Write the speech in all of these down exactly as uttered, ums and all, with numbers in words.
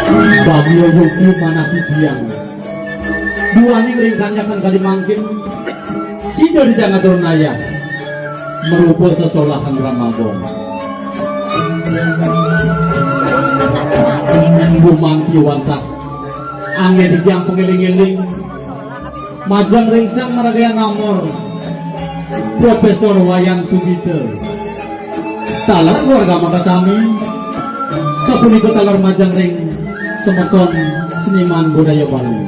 Bagi yukti manah titiang. Duaning ring kanyakan kadi mangkin, sida titiang atur nayah marupa sesolahan Rama Gong. Gumanti wantah, anggén titiang pangeling-eling, majeng ring Sang Maragaya Namor, Profesor Wayan Sugita. Taler keluarga makasami, sapunika taler majeng ring semeton seniman budaya Bali.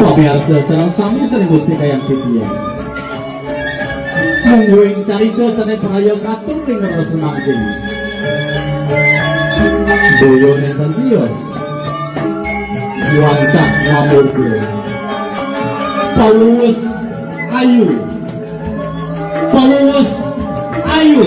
Pamiarsa sareng sami sareng Gusti kayang titiang. Mungguing carita sané praya katur ring rasa mangkin. Boya nénten tios. Wantah ngamurda. Paulus Ayu. Paulus Ayu.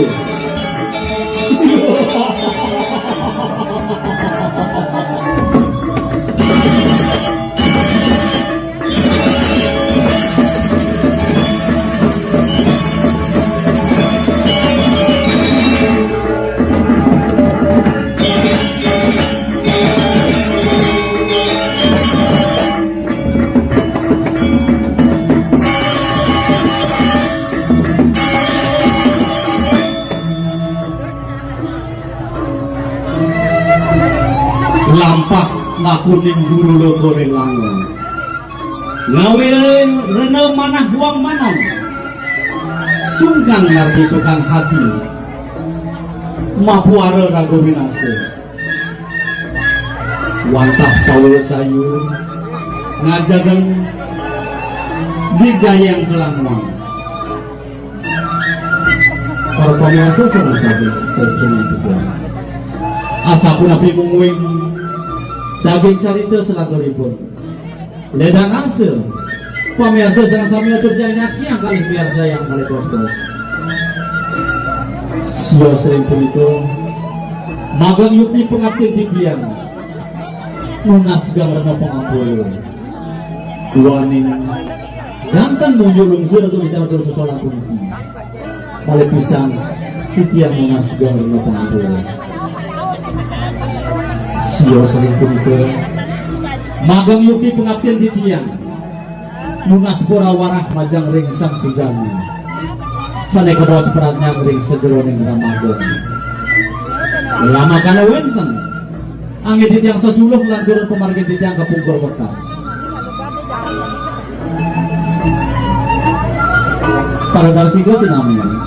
Lampah lakuning guru loka ring langon. Ngawé rena manah buang manon. Sungkan ngarti sungkan hati. Mapuara raga winasa. Wantah Paulus Ayu ngajegeng di jayang kelangon. Para pamiarsa sareng sami, sareng sami. Asapunapi mungguing daging carita salanturipun. Ledang asa. Pamiarsa sareng sami atur titiang nyaksiang kalih miarsayang kalih bos-bos. Sios ring punika, magang yukti pangaptin titiang. Nunas geng rena pangampura. Duaning janten munjuk lungsur atur titiang atur sesolahan puniki. Malih pisan titiang nunas geng rena pangampura. Sios ring punika, magang yukti pangaptin titiang. Nunas pura warah majeng ring Sang Sujana. Sané kabaos pradnyan ring sajeroning Rama Gong. Lamakana wénten. Anggén titiang sesuluh lantur pamargin titiang kapungkur wekas. Paradarsika sinamian.